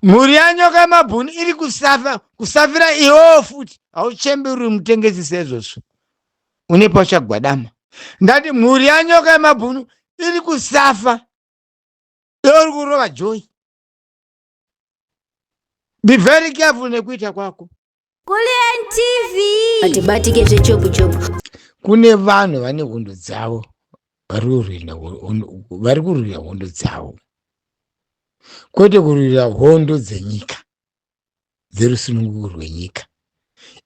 Mhuri yaNyoka yemabhunu iri kusafa, kusafira iwewo futi. Hauchemberi uri mutengesi seizvozvo, une pauchagwadama. Ndati mhuri yaNyoka yemabhunu iri kusafa, iwe uri kurova joy. Be very careful nekuita kwako. Kulliant TV. Atibatike zvechopu chopu. Kune vanhu vane hondo dzavo vari kurwira hondo dzavo, kwete kurwira hondo dzenyika dzerusununguko rwenyika.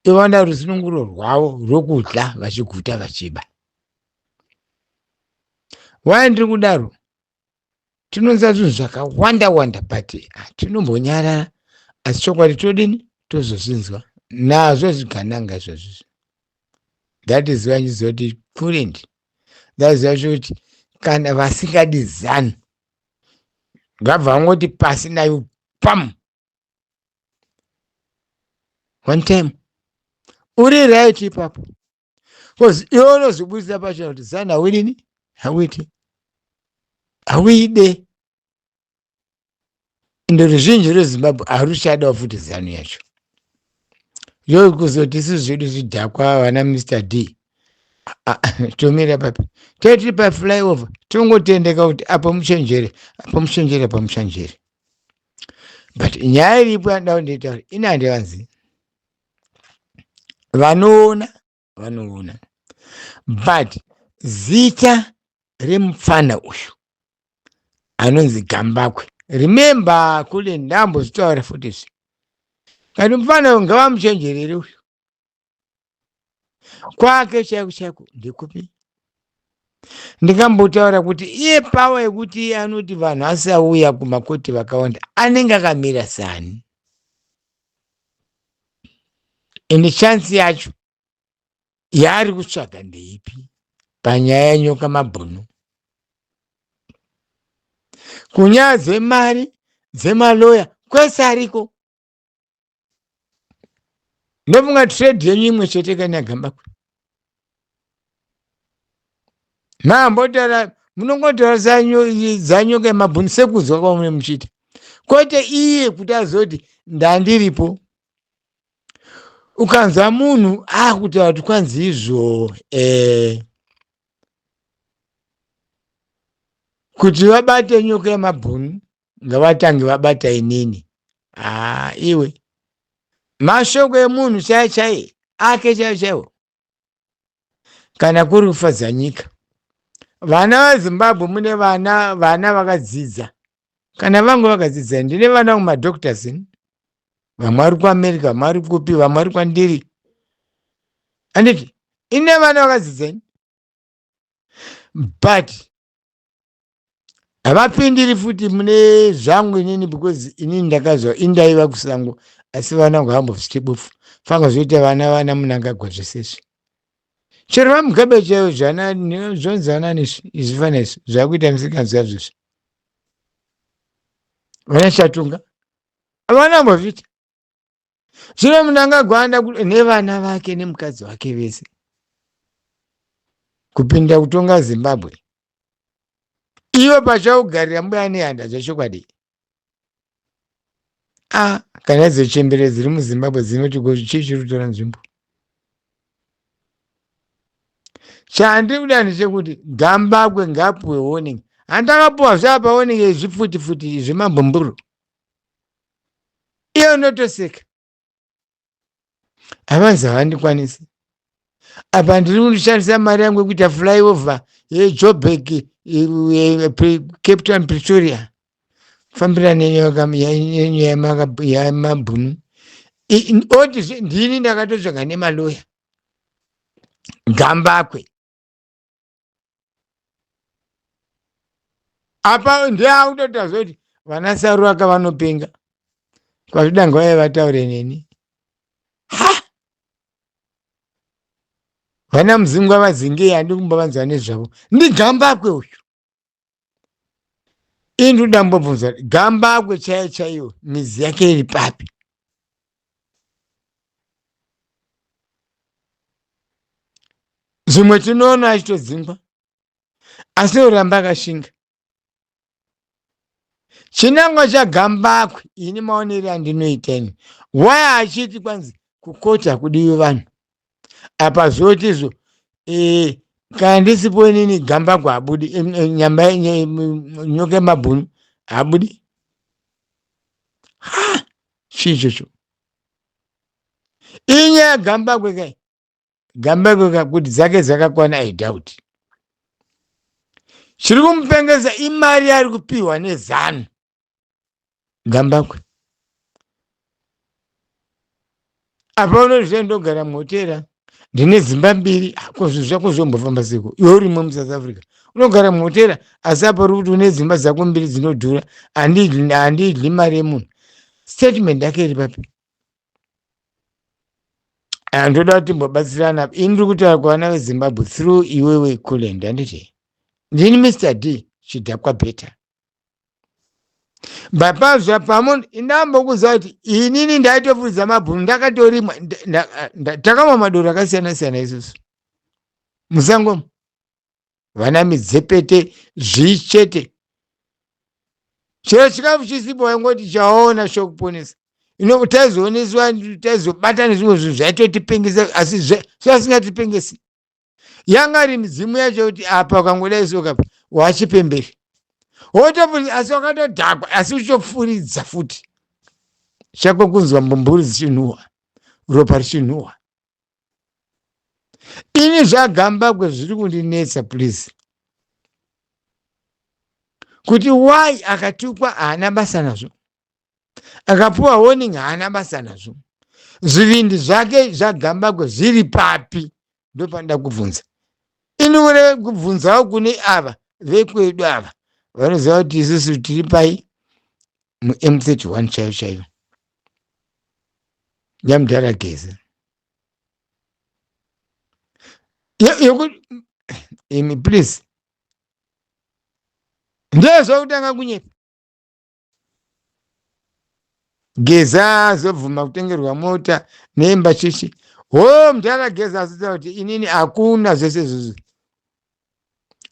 Ivana rusununguro rwavo rwokudya vachiguta vachiba. Why ndiri kudaro? Tinonzwa zvinhu zvakawanda wanda but tinombonyarara, asi chokwadi todini? Tozozvinzwa nazvo zvigananga izvozvi. That is why ndizoti current, that is why kuti kana vasingadi Zanu ngabva vangoti pasi nayo pam one time. Uri right ipapo, bcause iwe unozvibudisa pachena kuti Zanu hawinini, hawiti, hawide. Ende ruzhinji rweZimbabwe haruchadawo futi Zanu yacho. Yo kuzoti isu zvedu zvidhakwa vana Mr D tomira papi? Tiri paflyover, tongotendeka kuti apo muchenjere, apo muchenjere, apo muchenjere. But nyaya iripo yandawo ndoitaura ini handivanzi vanoona vanoona, but zita remupfana uyu anonzi Gambakwe, remember kule ndambozvitaura futi izvi, kati mupfana uyu ngavamuchenjerere uyu. Kwake chaiko chaiko ndekupi? Ndingambotaura kuti iye pawa yekuti iye anoti vanhu asauya kumakoti vakawanda, anenge akamira sani? Ende chansi yacho yaari kutsvaga ndeipi panyaya yeNyoka mabhunu? Kunyaya dzemari dzemaloya kwese ariko. Ndofunga trade yenyu imwe chete kani yaGambakwe. Mambotaura, munongotaura dzanyoka yemabhunu sekunzwa kwamune muchiita, kwete iye kuti azoti ndandiripo. Ukanzwa munhu akutaura kuti kwanzi izvo kuti vabate nyoka yemabhunu ngavatange vabata inini. Haa, iwe, mashoko emunhu chaiyo chaiye ake chaiyo chaiwo. Kana kuri kufadza nyika, vana veZimbabwe, mune vana, vana vakadzidza, kana vangu vakadzidza. Ndine vana kumadoctors, vamwe vari kuAmerica, vamwe vari kupi, vamwe vari kwandiri, anditi ine vana vakadzidza ini, but havapindiri futi mune zvangu inini, because inini ndakazwa indaiva kusango, asi vana vangu havambozviti bufu fanga zvoita vana vana Munangagwa zvesezvi. Chero vaMugabe chaivo zvana zvonzi anani izvi fana izvi zvakuita musikanzwa zvizvi, vana Chatunga havana ambozviita. Zvino Munangagwa anda nevana vake nemukadzi wake vese kupinda kutonga Zimbabwe, iwe pachaugarira mbuya nehanda zvechokwadi. A kana idzo chembere dziri muZimbabwe dzinoti ko chii chiri kutora nzvimbo? Chandiri kuda ndechekuti Gambakwe ngapuwe warning. Handakapuwa zvaapa warning yezvipfuti futi zvemabhumburu, iye unotoseka. Havanzi havandikwanisi apa, ndiri kundishandisa mari yangu yekuita flyover yeJoburg, Cape Town, Pretoria, fambira nenyaya yamabhunu. Oti ndini ndakatotsvaga nemaloya Gambakwe apa, ndiakutoita zoti vana Saruraka vanopenga kwazvida, ngavaive vataure neni. Ha, vana Muzingwa vadzingei, handi kumbavanzwa nezvavo. NdiGambakwe uyu. Ini ndinoda kumbobvunza Gambakwe chaiyo chaiyo, mizi yake iri papi? Zvimwe tinoona achitodzingwa, asi oramba akashinga. Chinangwa chaGambakwe, ini maonero andinoita ini, why achiti kwanzi kukoti hakudiwi vanhu apa? Zvotizvo kana ndisipo inini, Gambakwe habudi, nyamba nyoka yemabhunu habudi. Ha, chii ichocho? Inyaya yaGambakwe kai. Gambakwe ka, kuti dzake dzakakwana, I doubt. Chiri kumupengesa imari yaari kupiwa neZANU. Gambakwe apa unozviziva, ndogara muhotera, ndine dzimba mbiri. Ko zvinhu zvako zvombofamba seko? Iwe urimo muSouth Africa, unogara muhotera, asi apa uri kuti une dzimba dzako mbiri dzinodhura. Handidyi mari yemunhu. Statement yake iri papi? Ndoda kuti timbobatsirana. Ini ndiri kutaura kuvana veZimbabwe through iwewe Kulend, handiti? Ndini Mr D Chidhakwa Beta. Bapazva pamo indambokuziva kuti inini ndaitofuridza mabhunu, ndakatorimwa, takamwa madoro akasiyana siyana isusu musango, vana midzepete, zvichete. Chero chikafu chisipo, waingoti chaona chokuponesa. Ino taizooneswa, taizobata nezvimwe zvinhu zvaitotipengesa, asi zvasingatipengesi yanga iri midzimu yacho, kuti apa ukangodai soka wachipemberi wotopfuridza, asi wakatodhakwa, asi uchitopfuridza futi. Chako kunzwa mbumburi dzichinhuhwa, ropa richinhuhwa. Ini zvaGambakwe zviri kundinetsa, please, kuti why akatukwa haana basa nazvo, akapuwa warning haana basa nazvo? Zvivindi zvake zvaGambakwe zviri papi? Ndopanoda kubvunza ini, ure kubvunzawo kune ava vekwedu ava vanoziva kuti isusu tiri pai muM31 chaiyo chaiyo yamudhara Geza. Yokuti imi, please, ndezvokutanga kunyepa. Geza azobvuma kutengerwa mota neimba chichi ho mudhara Geza asitaura kuti inini hakuna zvese izvozvo.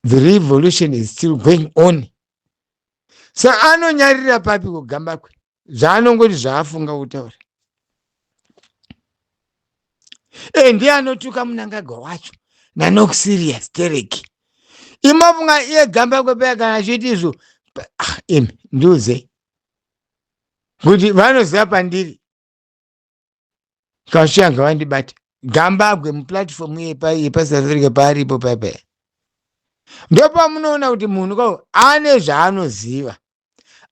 The revolution is still going on. Sa anonyarira papi kuGambakwe zvaanongoti zvaafunga kutaura? E, ndiye anotuka Munangagwa wacho nanoxirius tereki imofunga iye Gambakwe paya kana achiti izvo. Ah, imi ndiudzei kuti vanoziva pandiri kasvika vandibate Gambagwe muplatform yepaSouth Africa paaripo paipai. Ndopamunoona kuti munhu kao ane zvaanoziva,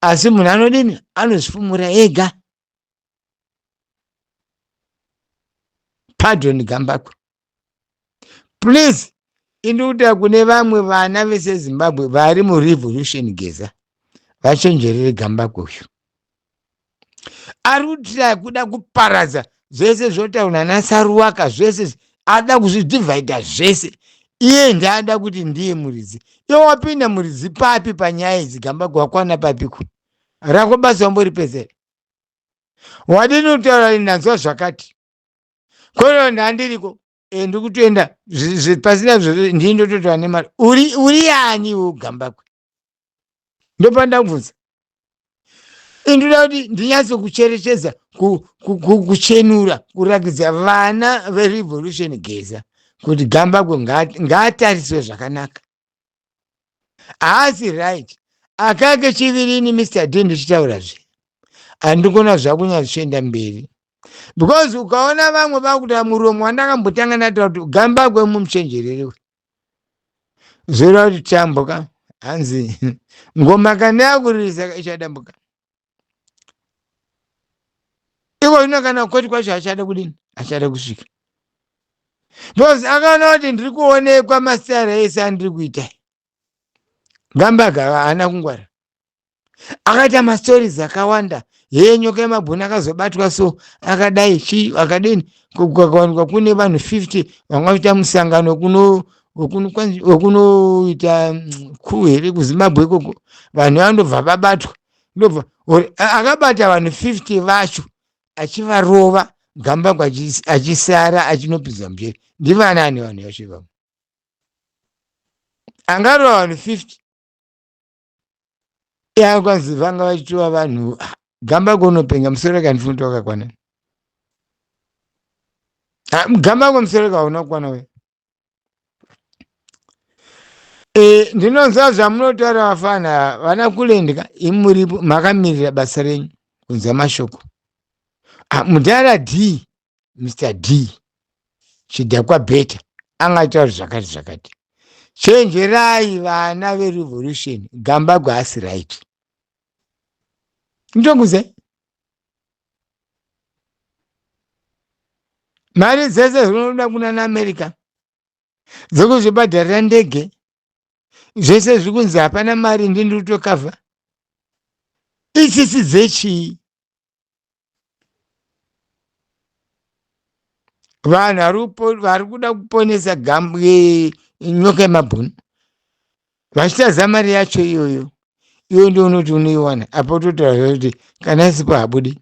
asi munhu anodini? Anozvifumura ega. Pardon, Gambakwe, please. Indikuti kune vamwe vana veseZimbabwe vari murevolution Geza, vachenjerere Gambakwe uyu. Ari kutira kuda kuparadza zvese zvotaura naSaruwaka, zvese ada kuzvidhivhaidha zvese. Iye ndaada kuti ndiye muridzi. Iwe wapinda muridzi papi panyaya idzi, Gambakwe? Wakwana papiko? Rako basa wamboripedzere? Wadini kutaura, "Ndanzwa zvakati"? Kwero ndandiriko, ndiri kutoenda pasina zvozvo, ndii ndototora nemari. Uri yani iwe, Gambakwe? Ndopanda kubvunza. Indoda kuti ndinyatso kucherechedza, kuchenura, kurakidza vana verevolution Geza kuti Gambakwe ngaatariswe zvakanaka, haasi right. Akake chivirini Mr D ndichitaurazve, handikona zvakunyatsoenda mberi, because ukaona vamwe vakuta muromo wandakambotanga ndataura kuti Gambakwe mumuchenjererewe, zvoreva kuti tamboka. Hanzi ngoma kana yakuririsa ichadambuka. Iko zvino kana koti kwacho achada kudini? Achada kusvika, because akaona kuti ndiri kuonekwa masitara ese andiri kuita. Gambakwe haana kungwara, akaita mastories akawanda. Yeye nyoka yemabhuni akazobatwa, so akadai chi akadini, kukawanikwa kune vanhu 50 vanga vachiita musangano wekunoita ku here kuZimbabwe ikoko. Vanhu vandobva vabatwa, ndobva akabata vanhu 50 vacho achivarova. Gambakwe achisara achinopinzwa mujeri. Ndivanani vanhu vacho ivavo angarova vanhu 50? Yakwanzi vanga vachitova vanhu ah, gamba kunopenga musoro kandifunta wakakwana. Ah, gamba kumusoro kauna kukwana we. E, ndinonzwa zvamunotaura vafana vana kulendika imuripo makamirira basa renyu kunzwa mashoko. Ah, mudhara D Mr D chidhakwa beta angataura zvakati zvakati. Chenjerai vana verevolution Gambagwe haasi right. Ndokuzai. Mari dzese dzinoda kuna America dzekuzvibhadharira ndege zvese zviri kunzi hapana mari ndini ndiri kutokavha itsitsi dzechii Vanhu vari kuda kuponesa gambwe nyoka yemabhunu vachitaza mari yacho iyoyo iwe ndiwo unoti unoiwana apa utotaura kuti kana isipo habudi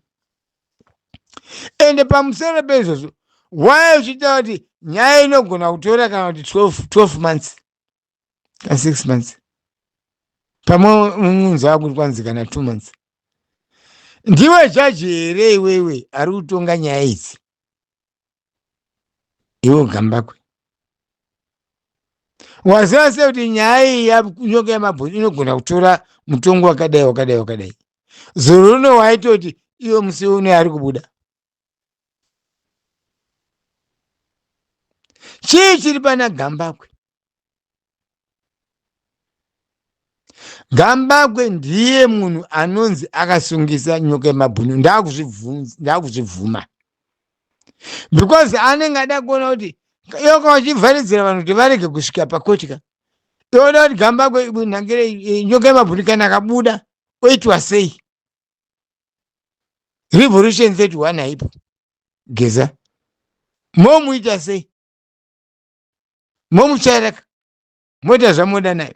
ende pamusoro peizvozvo why uchitaura kuti nyaya inogona kutora kana kuti 12 months ka 6 months pamwe unonzwa kuti kwanzi kana 2 months ndiwe jaji here iwewe ari kutonga nyaya idzi iwe gambakwe waziva sei kuti nyaya iyi yanyoka yemabhoni inogona kutora mutongo wakadai wakadai wakadai zuro uno waitoti iwe musi uno ari kubuda chii chiri pana gambakwe Gambakwe ndiye munhu anonzi akasungisa nyoka yemabhunu ndakuzvibvuma because anenge ada kuona kuti yoka vachivharidzira vanhu kuti varege kusvika pakoti ka yoda kuti Gambakwe nhangire nyoka yemabhunu kana akabuda oitwa sei revolution 31 haipo geza momuita sei momutsvairaka moita zvamoda naye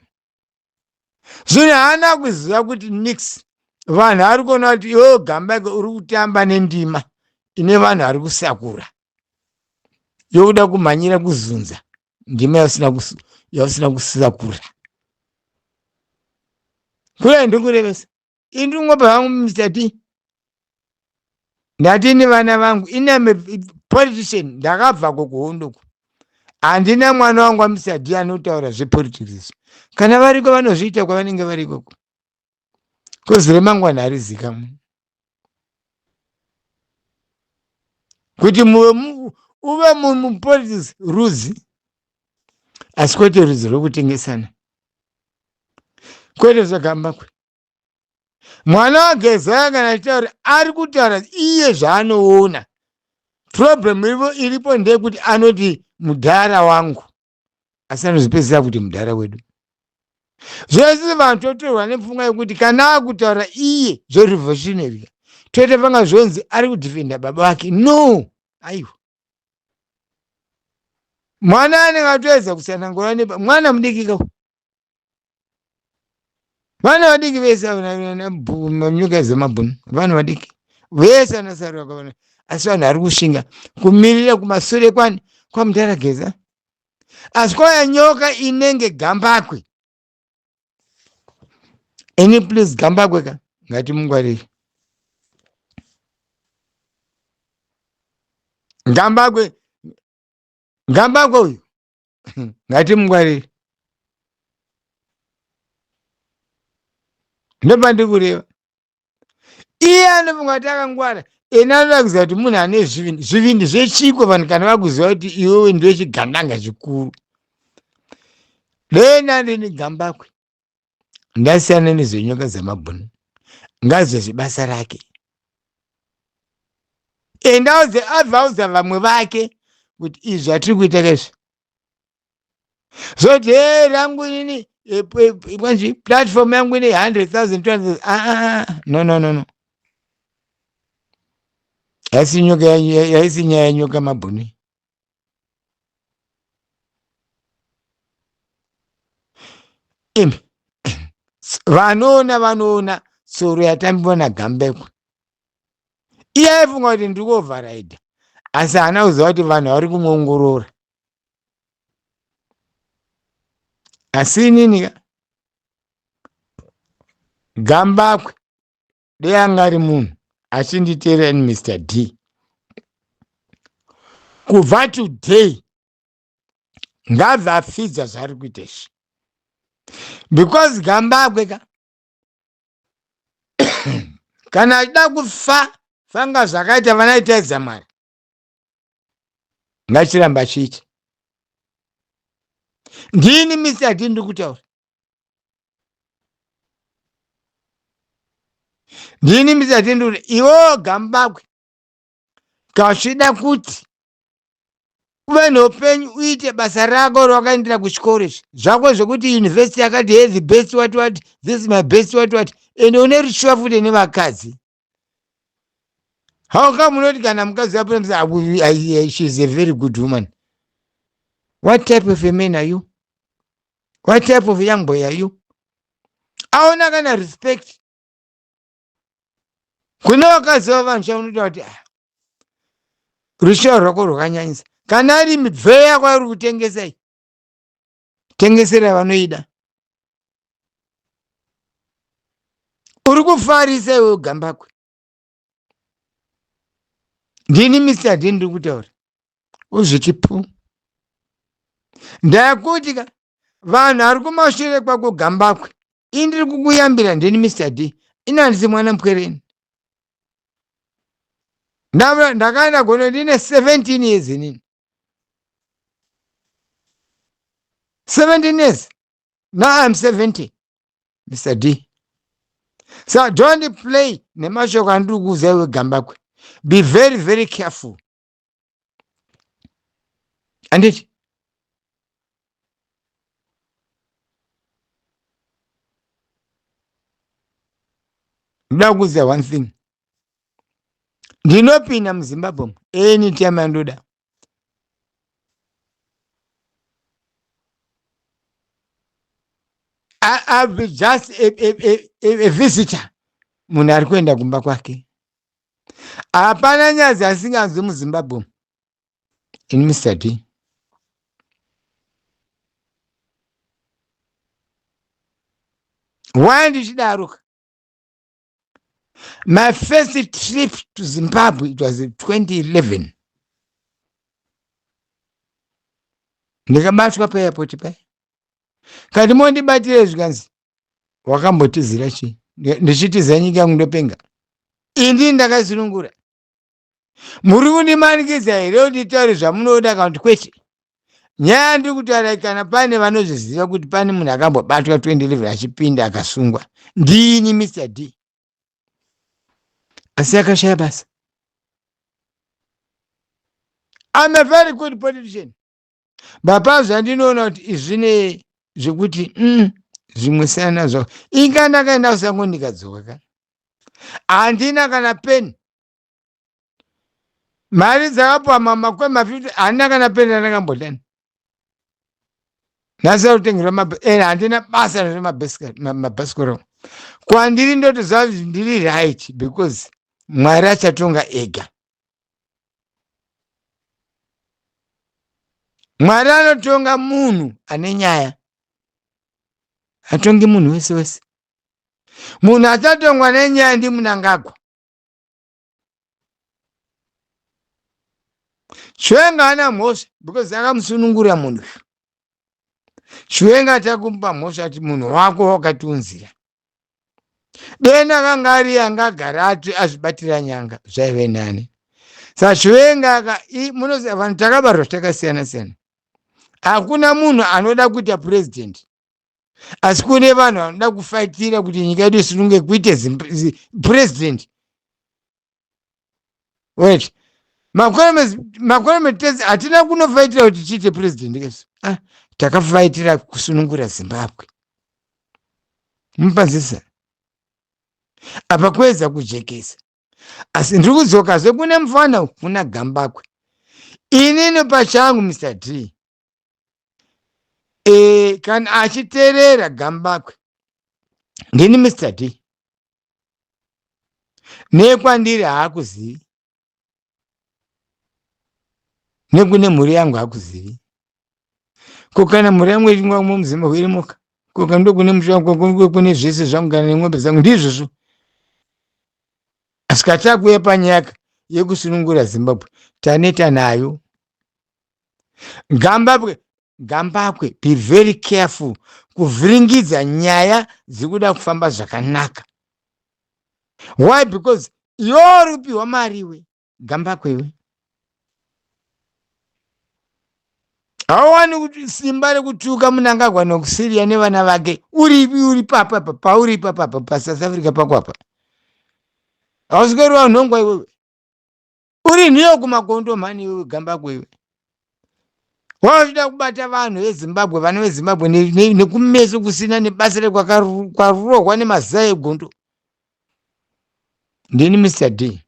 zvino haana kuziva kuti nix vanhu ari kuona kuti iwe gambake uri kutamba nendima ine vanhu vari kusakura yokuda kumhanyira kuzunza ndima yausina kusakura kudai ndikurevesa indingopa vangu Mr T ndati ini vana vangu iname politician ndakabvako kuhondo ku handina mwana wangu waMr D anotaura zvepolitics izvi kana variko vanozviita kwavanenge vari ikoko kozi remangwana harizikamwe kuti uve mupolitics rudzi asi kwete rudzi rwekutengesana kwete zvagambakwe mwana wagezaya kana achitaura ari kutaura iye zvaanoona problem iripo ndeyekuti anoti mudhara wangu asi anozvipedzisa kuti mudhara wedu zvese vanhu totorwa nepfungwa yekuti kana akutaura iye zverevolutionary toita panga zvonzi ari kudefenda baba vake no aiwa mwana anenge atoedza kusanangura nepa mwana mudiki ka vana vadiki vese nyoka dzemabhunu vana vadiki vese anasarura asi vanhu vari kushinga kumirira kumasure kwani kwamudhara geza asi kwauya nyoka inenge gambakwe any please gambakwe ka ngatimungwarire gambakwe gambakwe uyu ngatimungwarire ndopandikureva iye anofunga kuti akangwara ena anoda kuziva kuti munhu ane zvivindi zvivindi zvechiko vanhu kana vakuziva kuti iwewe ndiwe chigandanga chikuru dena ndini gambakwe ndasiyana nezvenyoka dzemabhunu ngazive zvebasa rake endaudze abva audza vamwe vake kuti izvi zvatiri kuita kaizvi zoti he rangu inini kwanzi platform yangu ine 100 000 200 ah, ah, ah, no no no no haisi nyoka haisi nyaya yenyoka mabhunu imi vanoona vanoona tsoro yatambiwa nagambekwe iye aifunga kuti ndiri kuovharaidha asi haana kuziva kuti vanhu vari kumuongorora asi inini ka Gambakwe dei anga ari munhu achinditeerera ini Mr D. Kubva today ngabve apfidza zvaari kuita izvi because Gambakwe ka kana achida kufa fanga zvakaita vanaitaidza Mwari ngachiramba achiita. Ndini Mr D ndiri kutaura. Ndini Mr D ndiri iwo Gambakwe kachida kuti uve neupenyu uite basa rako rawakaendera kuchikoro izvi zvako zvekuti university yakati hey the best what what this is my best what what ende une ruchiva futi nevakadzi. How come unoti kana mukadzi apura she is a very good woman. What type of a man are you? What type of young boy are you? Aona kana respect kune vakadzi vavanhu chaunoita kuti ah, ruchiva rwako rwakanyanyisa. Kana ari mibve yako yauri kutengesa iyi, tengesera vanoida. Uri kufarisa iwe Gambakwe. Ndini Mr D ndiri kutaura. Uzviti pu. Ndakuti ka vanhu ari kumashure kwako Gambakwe. Ini ndiri kukuyambira ndini Mr D. Ini handisi mwana mupwereni. Ndakaenda gono ndine 17 years inini. 17 years. Now I'm 70. Mr D. So don't play nemashoko andiri kuuza iwe Gambakwe. Be very very careful. Anditi? Ndoda kuuza one thing. Ndinopinda muZimbabwe anytime andoda. I'll be just a visitor. Munhu ari kuenda kumba kwake. Hapana nyazi asinganzwi muZimbabwe. Ini Mr D. Why ndichidaro? My first trip to Zimbabwe, it was in 2011. Ndikabatwa paairport paya. Kati mondibatire zvikanzi wakambotizira chii? Ndichitiza nyika yangu ndopenga. Ini ndakasunungura. Muri kundimanikidza here kuti nditaure zvamunoda kana kuti kwete? Nyaya ndiri kutaura kana pane vanozviziva kuti pane munhu akambobatwa 2011 achipinda akasungwa. Ndini Mr D. Asi akashaya basa. I'm a very good politician. Baba zvandinoona kuti izvine zvekuti zvimwe siyana zvako. Inga ndakaenda kusango ndikadzoka ka. Handina kana peni. Mari dzakapuwa mama kwema 50 handina kana peni randakambodani. Nhasi akutengerwa handina basa nemabhasikoro. Kwandiri ndotoziva kuti ndiri right because Mwari achatonga ega. Mwari anotonga munhu ane nyaya. Hatongi munhu wese wese. Munhu achatongwa nenyaya ndiMnangagwa. Chiwenga haana mhosva because akamusunungura munhu. Chiwenga achakumupa mhosva ati munhu wako wakatiunzira. Dena vanga ari anga agara ati azvibatira nyanga zvaive nani. Saka Chiwenga aka munoziva vanhu takabarwa takasiyana siyana. Hakuna munhu anoda kuita president. Asi kune vanhu vanoda kufaitira kuti nyika yedu isununge kuite president. Wait. Makore tese hatina kunofaitira kuti tiite president kesu. Takafaitira kusunungura Zimbabwe. Mupanzisa. Apa kuedza kujekesa. Asi ndiri kudzokazve kune mufana kuna Gambakwe. Inini pachangu Mr D. Kana achiterera Gambakwe. Ndini Mr D. Nekwandiri haakuzivi. Nekune mhuri yangu hakuzivi. Ko kana mhuri yangu ichingwa muMzimbabwe irimuka. Koka ndokune musha wangu, kune zvese zvangu kana nemombe dzangu, ndizvozvo. Asi katakuuya panyaya yekusunungura Zimbabwe, taneta nayo. Gambakwe, Gambakwe, be very careful kuvhiringidza nyaya dzikuda kufamba zvakanaka. Why? Because iwe uri kupiwa mari iwe, Gambakwe iwe. Hauwani kuti simba rekutuka Mnangagwa nokuSyria nevana vake uri uri papa pa pauri papa pa paSouth Africa pako apa. Hausweri wanhongwa iwewe. Uri nhiyo kumakondo mhani iwewe Gambakwe iwe. Wauchida kubata vanhu veZimbabwe, vana veZimbabwe nekumeso kusina nebasa rekwarohwa nemazai egondo. Ndini Mr D.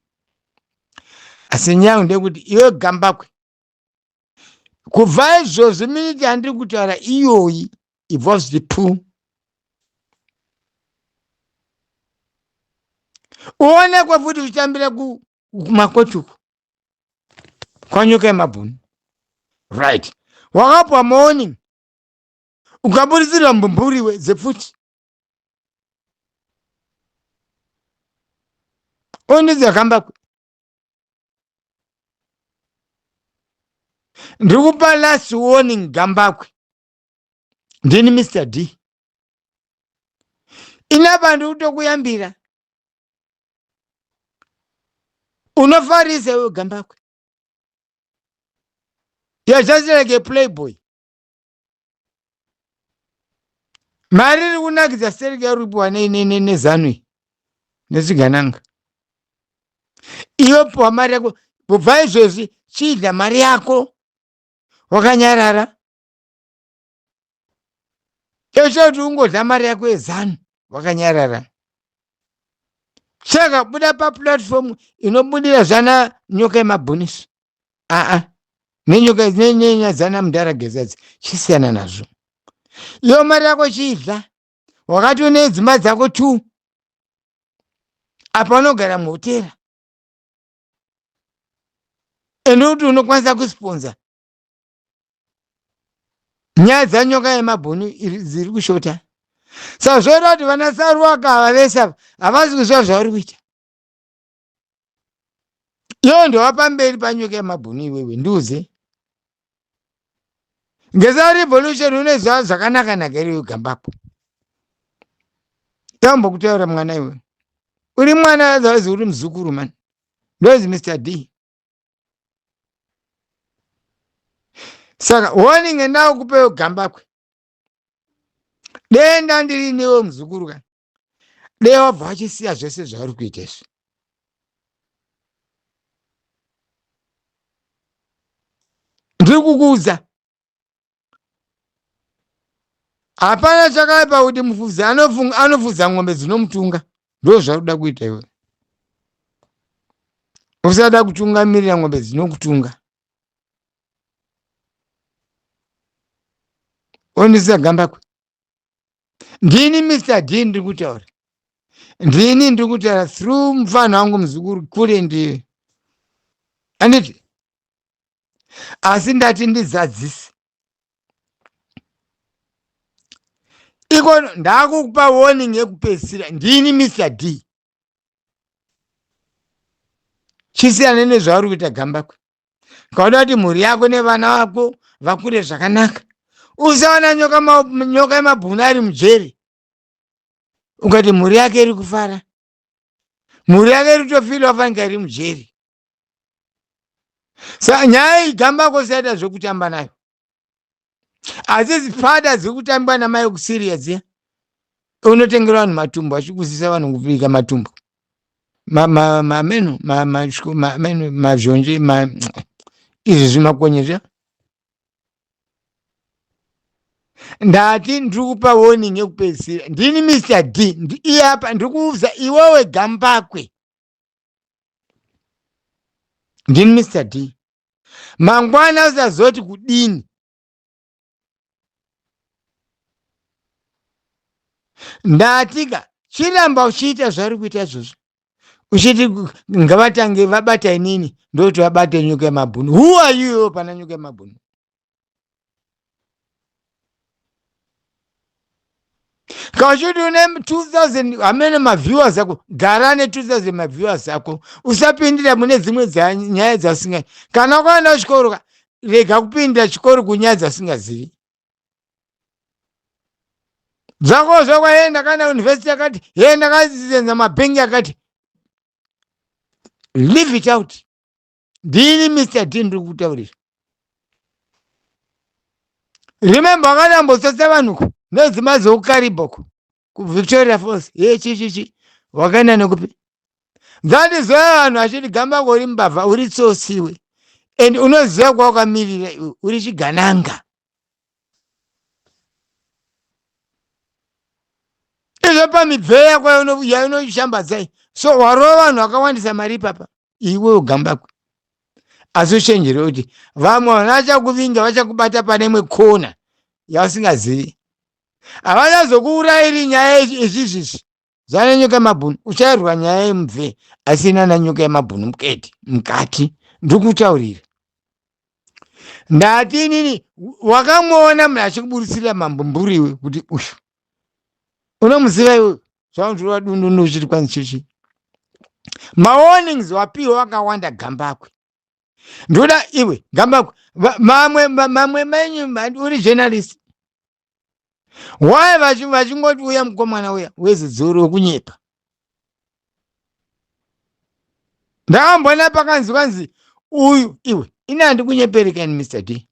Asi nyaya ndeyekuti iwe Gambakwe, kubva izvozvi miniti yandiri kutaura iyoyi, ibva uzviti pu uonekwe futi uchitambira kumakoti uku kwanyoka yemabhunu. Right, wakapwa morning ukaburitsirwa mbumburiwe dzepfuti ondidza Gambakwe. Ndiri kupa last warning Gambakwe, ndini Mr D. Inapa ndiri kutokuyambira, unofarisa iwe Gambakwe. You are just like a playboy. Mari iri kunakidza stereki yauri kupiwa nezanu iyi nezvigananga. Iwe piwa mari yako kubva izvezvi, chidya mari yako wakanyarara. Cheshe kuti ungodya mari yako yezanu wakanyarara. Saka buda paplatform inobudira zvana nyoka yemabhuniso. Aa, nenyoka nenyaya dzana mudhara Geza chisiyana nazvo. Iyo mari yako chiidya wakati une dzimba dzako 2 apa unogara muhotera, ende kuti unokwanisa kusponza nyaya dzanyoka yemabhunu dziri kushota. Saka zvoita kuti vana Saruwaka ava vese ava havasi kuziva zvauri kuita. Iwe ndova pamberi panyoka yemabhunu iwewe, ndiuze ngeza revolution unoziva zvakanaka naka iri Gambakwe. Tambokutaura mwana iwe, uri mwana azazi uri muzukuru mani, ndozi Mr D. Saka warning endawo kupewo Gambakwe, denda ndiri newe muzukuru ka, dei wabva wachisiya zvese zvauri kuita izvi. Ndiri kukuudza, hapana chakaipa kuti mufudzi anofudza ng'ombe dzinomutunga. Ndo zvauri kuda kuita iwe, usada kutungamirira ng'ombe dzinokutunga. Ondisa Gambakwe, ndini Mr D ndiri kutaura, ndini ndiri kutaura through mufana wangu muzukuru kule ndiye anditi, asi ndati ndizadzise iko ndakukupa warning yekupedzisira. Ndini Mr D. Chisiyana nezvauri kuita Gambakwe. Kauda kuti mhuri yako nevana vako vakure zvakanaka, usaona nyoka yemabhunu ari mujeri ukati mhuri yake iri kufara. Mhuri yake iri kutofila wafanika iri mujeri. Sa nyaya iyi Gambakwe usaita zvekutamba nayo. Asi zipada dziri kutambwa namai kuSyria dziya, unotengera vanhu matumbu achikusisa vanhu kubika matumbu mameno mameno mazhonje izvi zvimakonye zviya. Ndati ndiri kupa warning yekupedzisira, ndini Mr D iye apa ndiri kuudza iwewe Gambakwe, ndini Mr D. Mangwana usazoti kudini. Ndatika chiramba uchiita zvauri kuita izvozvo, uchiti ngavatange vabata inini ndoti vabate nyoka yemabhunu. Who are you iwe pana nyoka yemabhunu? Kana uchiti une 2000 hamene maviewers ako, gara ne2000 maviewers ako, usapindira mune dzimwe nyaya dzasinga. Kana wakaenda kuchikoro ka, rega kupindira chikoro kunyaya dzasingazivi dzako. Zvakwaenda kana university yakati ye ndakazenza mabhengi akati, leave it out. Ndini Mr D, ndiri kutaurira. Remember, wakadambotsotsa vanhu ku nedzima dzekuKariboko, kuVictoria Falls, ye chichichi wakaenda nekupi? That is why vanhu vachiti Gambakwe uri mbavha, uri tsotsiwe, and unoziva kwawakamirira iwe, uri chigananga. Izvo pamibve yako yaunoshambadzai, so warova vanhu vakawandisa mari ipapa iwe uGambakwe. Asi uchenjere kuti vamwe vanhu vachakuvinga, vachakubata pane imwe kona yausingazivi. Havachazokuurayiri nyaya izvizvizvi zvana Nyoka yemabhunu. Uchairwa nyaya yemubve asi inana Nyoka yemabhunu muketi mukati. Ndikutaurira, ndati inini wakamuona munhu achikuburitsira mambumburi iwe, kuti uyu unomuziva iwe, zvaundirova dundundu uchiti kwanzi chichi. Mawarnings wapiwa wakawanda, Gambakwe. Ndoda iwe Gambakwe, mamwe menyu uri journalist, why vachingoti uya mukomana uya wezidzoro wekunyepa? Ndakambona pakanzi kwanzi uyu, iwe, ini handikunyeperekani Mr D.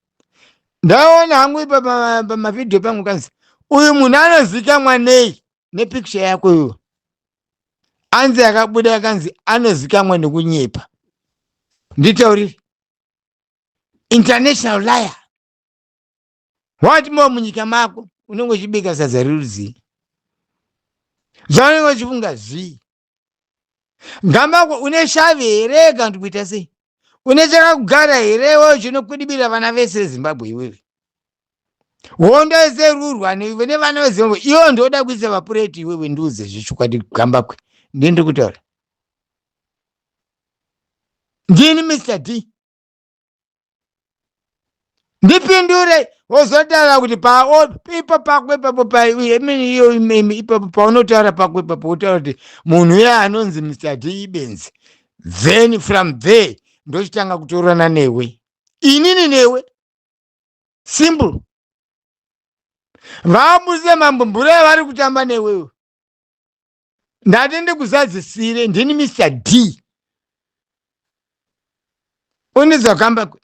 Ndaona hangu ipa pamavhidhiyo pangu kanzi uyu munhu anozikamwa nei nepicture yako iwe, anzi yakabuda yakanzi anozikamwa nekunyepa. Nditaurire, international liar. What more munyika mako unenge uchibika sadza rerudzii? Zvaunenge uchifunga zvii, Gambakwe? Une shavi here kana kuti kuita sei? Une chakakugara here iwewe chinokwidibira vana vese veZimbabwe iwewe? Hondo yeserurwa nevana veZimbabwe iwe ndoda kuisa vapureti iwewe. Ndiudze zvechokwadi, Gambakwe. Ndini kutaura, ndini Mr D. Ndipindure, wozotaura kuti ipo pako ipapo, iyo ipapo paunotaura pako ipapo, wotaura kuti munhu uye anonzi Mr D ibenzi. Then from there ndochitanga kutorana newe, inini newe, simple. Vabuse mambumbura vari kutamba newewe. Ndati ndikuzadzisire, ndini Mr D. Unizwa Gambakwe?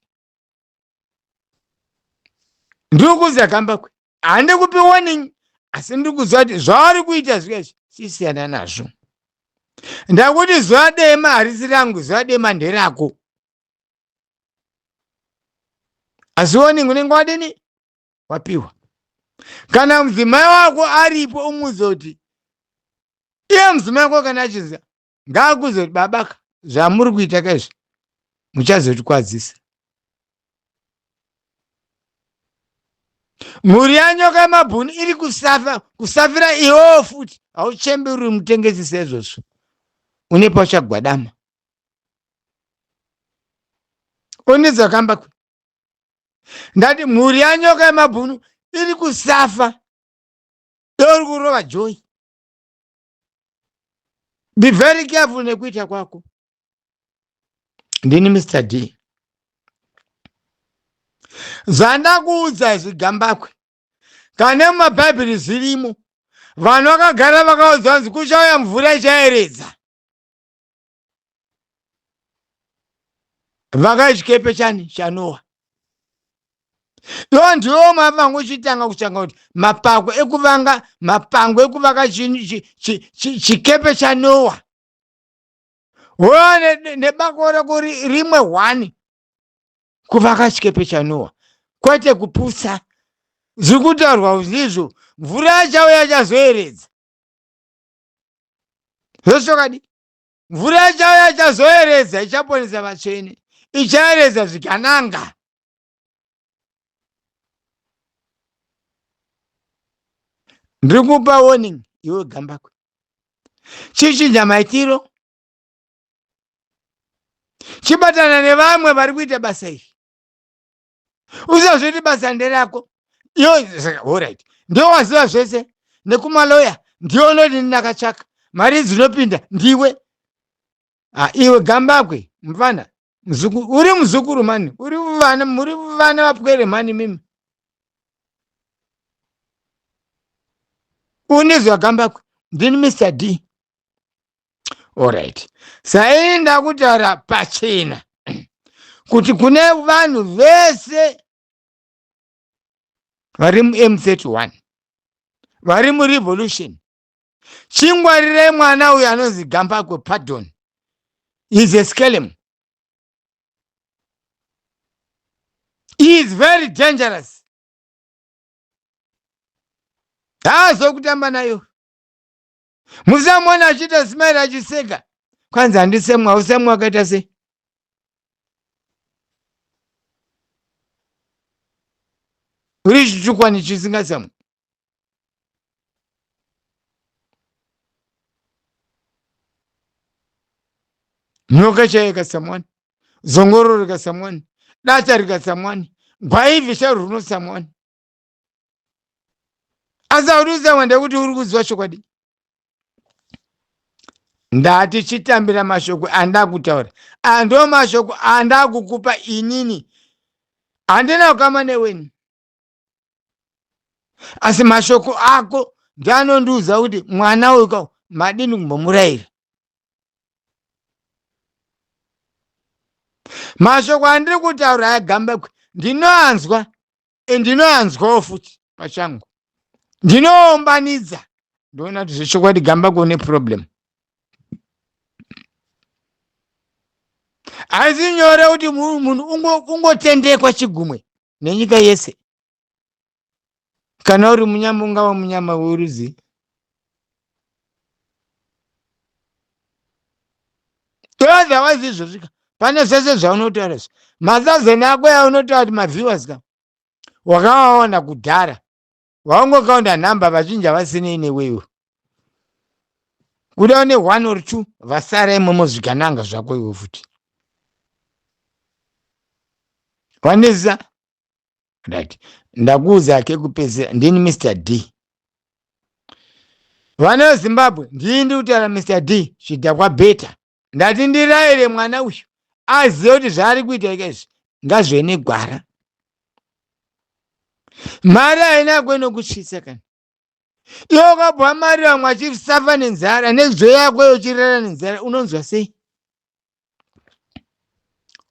Ndiri kuziva, Gambakwe, handikupi warning, asi ndiri kuziva kuti zvavari kuita zviya sisiyana nazvo. Ndakuti zuva dema harisi rangu, zuva dema nderako, asi warning unenge wadini wapiwa. Kana mudzimai wako aripo, umuudze kuti iye mudzimai wako kana achinza ngaakuze kuti babaka, zvamuri kuita kaizvi muchazotikwadzisa. Mhuri yaNyoka yemabhunu iri kusafa kusafira iwewo futi. Hauchembi uri mutengesi seizvozvo, une pauchagwadama. Unizwa, Gambakwe? Ndati mhuri yaNyoka yemabhunu iri kusafa, uri kurova joy. Be very careful nekuita kwako. Ndini Mr D. Zvandakuudza izvi, Gambakwe, kana mumabhaibheri zvirimo. Vanhu vakagara vakaudzwa kunzi kuchauya mvura ichaeredza. Vaka chikepe chani chaNoa. Iwo ndiwo mavanga uchitanga kutsvanga kuti mapako ekuvanga, mapango ekuvaka chikepe chaNoa, wona nebako rako rimwe hwani kuvaka chikepe chaNoa, kwete kuputsa. Zviri kutaurwa zvizvo, mvura yachauya chazoeredza zvesokadi. Mvura yachauya chazoeredza, ichaponesa vatsvene, ichaeredza zvigananga. Ndiri kupa warning iwe Gambakwe, chichinja maitiro, chibatana nevamwe vari kuita basa iri. Usazviti basa nderako iwe. Alright, ndiwe waziva zvese. nekumaloya ndiwe unoti ndakatsvaka mari dzinopinda ndiwe. Ah, iwe Gambakwe mfana mzukuru, uri muzukuru mani, uri vana, muri vana vapwere mani mimi. Unizwa Gambakwe, ndini Mr D. Alright, saini ndakutaura pachena kuti kune vanhu vese vari muM31 vari murevolution, chingwarirai mwana uyu anonzi Gambakwe. Pardon, is a skelem, he is very dangerous. Haazokutamba nayo. Musamuona achiita smile achiseka, kwanzi handisemwa. Usemwa akaita sei? Uri chichukwani chisingasemwa. Nyoka chaiyo ikasamwani, zongoro rikasamwani, data rikasamwani, gwaivhi chairo rinosamwani. Asi haudi kusamwa ndekuti uri kuziva chokwadi. Ndati chitambira mashoko andakutaura, ando mashoko andakukupa inini, handina kukama neweni, asi mashoko ako ndianondiudza kuti mwana uyu ka madini kumbomurayira. Mashoko andiri kutaura aya Gambakwe ndinoanzwa, ndinoanzwawo futi pachangu, ndinoombanidza, ndoona kuti zvechokwadi Gambakwe une problem. Haisi nyore kuti munhu ungotendekwa chigumwe nenyika yese. Kana uri munyama, ungava munyama werudzi. Otherwise izvozvika pane zvese zvaunotaura izvi, mathousands ako yaunotaura kuti maviewers ka, wakavaona kudhara, waungokaunda nhamba, vazhinji havasinei newewe. Kuda une one or two vasara imomo, zvikananga zvako iwe futi waneza. Right, ndakuudza kekupedzisira, ndini Mr D. Vana veZimbabwe, ndini ndiri kutaura Mr D chidhakwa beta. Ndati ndirayire mwana uyu azive kuti zvaari kuita ika izvi ngazvive negwara. Mari haina kwenokusvitsa kana iwe ukabwa mari, vamwe achisafa nenzara, nedzo yako iwe uchirara nenzara, unonzwa sei?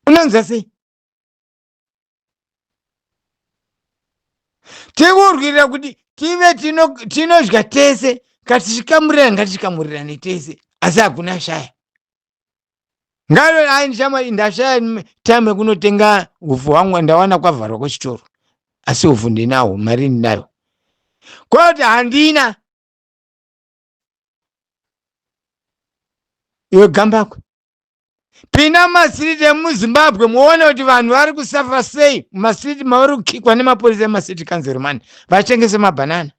Unonzwa sei? Tikurwirira kuti tive tinodya tese, katichikamurirana, ngatichikamurirane tese, asi hakuna shaya. Ngaro ai ndishamwari, ndashaya time yekunotenga upfu hwangu, ndawana kwavharwa kwechitoro, asi upfu ndinawo, mari ndinayo, kwoti handina. Iwe Gambakwe, pinda mumasiriti emuZimbabwe muone kuti vanhu vari kusafa sei mumasiriti mavari kukikwa nemapurisa emacity council mani vachitengese mabhanana.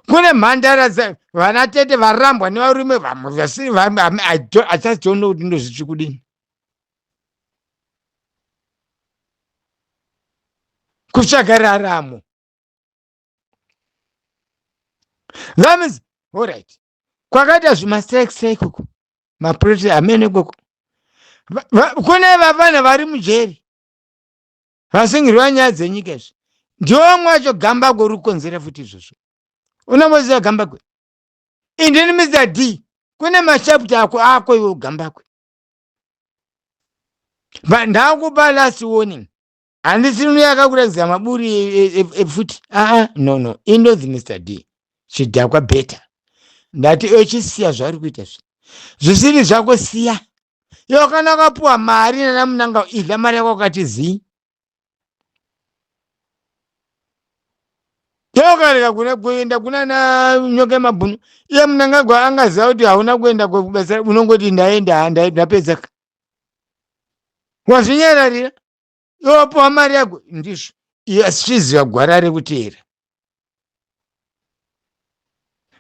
Kune mhandara, vana tete varambwa nevarume vamwe vasiri. I just don't know kuti ndozvitsvi kudini kutsvaga raramo. That means alright, kwakaita zvimastrike strike uko, maprotest amene ikoko, kune vavana vari mujeri vasungirwa nyaya dzenyika. Izvi ndiwo vamwe vacho. Gambakwe, uri kukonzera futi izvozvo. Unomboziva Gambakwe, indini Mr D, kune machapter ako ako iwe Gambakwe. Ndakupa last warning, handisi yakakuratidza maburi epfuti. Aa, no, no, indonzi Mr D chidhakwa beta. Ndati echisiya zvauri kuita zvi zvisiri zvako, siya iwe. Kana wakapuwa mari nana Munanga, idya mari yako wakati zii. Ukarega kuenda kuna na Nyoka yemabhunu, iye Munangagwa angaziva kuti hauna kuenda kubasa, unongoti ndaenda, ndapedza, wazvinyararira. Iwe wapuwa mari yako, ndizvo, iye asichiziva gwara rekuteera.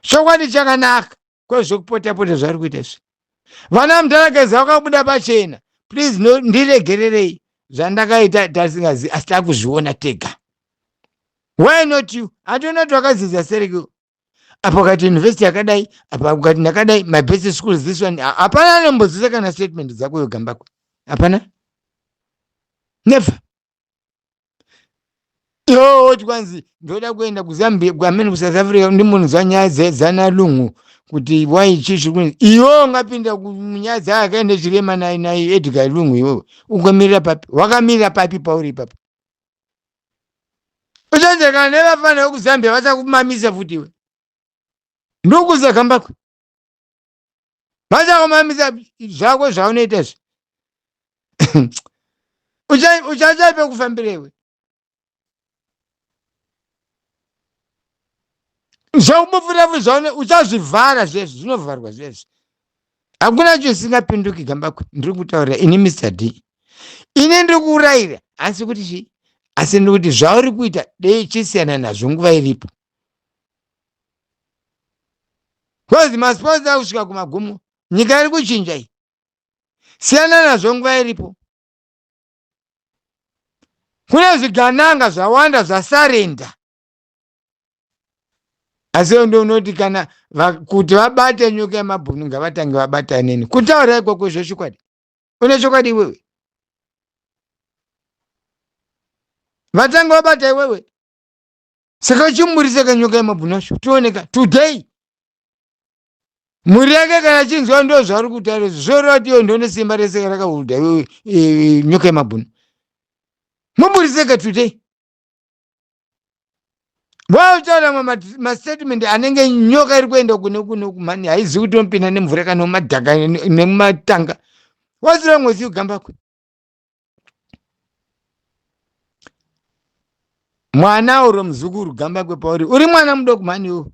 Chokwadi chakanaka kwezvekupota pota zvari kuita izvi. Vana muTarakeza vakabuda pachena. Please no, ndiregererei zvandakaita tasingazivi, asi takuzviona tega. Why not you? Hationa kuti wakadzidza sereki. Apo ukati university yakadai, apa ukati ndakadai, my best school is this one. Hapana anombodzisa kana statement dzako iwe Gambakwe. Hapana, never. Iwewe woti kwanzi ndoda kuenda kuZambia, kuamene, kuSouth Africa, ndimbonzwa nyaya dzana Lungu kuti wai chii chiri kunzi. Iwewe ungapinda munyaya dzaakaende chirema naEdgar Lungu? Iwewe ukamirira papi? Wakamirira papi pauri ipapo? Uchanzekana nevafana vekuZambia vachakumamisa futi iwe. Ndokuza Gambakwe, vachakumamisa zvako zvaunoita izvi. Uchacha pekufambira iwe. Zvakubufura zvaune uchazvivhara zvezvi, zvinovharwa zvezvi. Hakuna chisingapinduki, Gambakwe. Ndiri kutaurira ini Mr D, ini ndiri kuurayira, asi kuti chii? Asi ndiri kuti zvauri kuita dei chisiyana nazvo nguva iripo, because masports akusvika kumagumo. Nyika iri kuchinja iyi. Siyana nazvo nguva iripo. Kune zvigananga zvawanda zvasarenda, asi ndo unoti kana kuti vabate nyoka yemabhunu, ngavatange vabata neni. Kutaura ikoko zvechokwadi, une chokwadi iwewe? Vatange vabata iwewe. Saka chimburise kanyoka yemabhunu acho tioneka today mhuri yake kana chinzwa ndo zvauri kutaura izvi. Zvoreva kuti iwe ndone simba rese rakahuda iwewe nyoka yemabhunu. Muburiseka today. Vautaura mastatement anenge nyoka iri kuenda kune kune kumani, haizivi kuti unopinda nemvura kana mumadhaka nemumatanga. What's wrong with you, Gambakwe? Mwana uro muzukuru Gambakwe, pauri uri mwana mudoko mani iwo.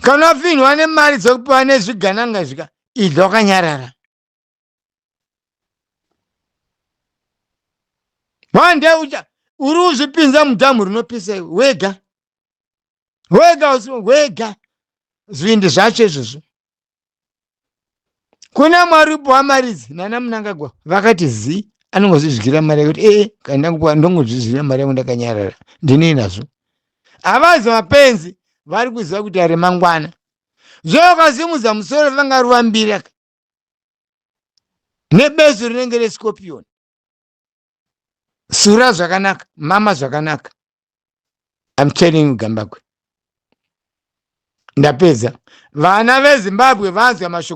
Kana wafinhwa nemari dzekupiwa nezvigananga zvika, idya wakanyarara. One day ucha uri uzvipinza mudhamu rinopisa iwe wega wega wega. Zvivindi zvacho izvozvo. Kuna Mwari upiwa mari idzi nana Munangagwa vakati zi anongozvidyira mari yake kuti ee, kana ndangopiwa ndongozvidyira mari yangu ndakanyarara, ndinei nazvo? Havazi mapenzi, vari kuziva kuti ari mangwana zvavakasimudza musoro vanga ruvambira nebesu rinenge rescorpion. Sura zvakanaka, mama zvakanaka. I'm telling you, Gambakwe, ndapedza. Vana veZimbabwe vanzwa mashoko.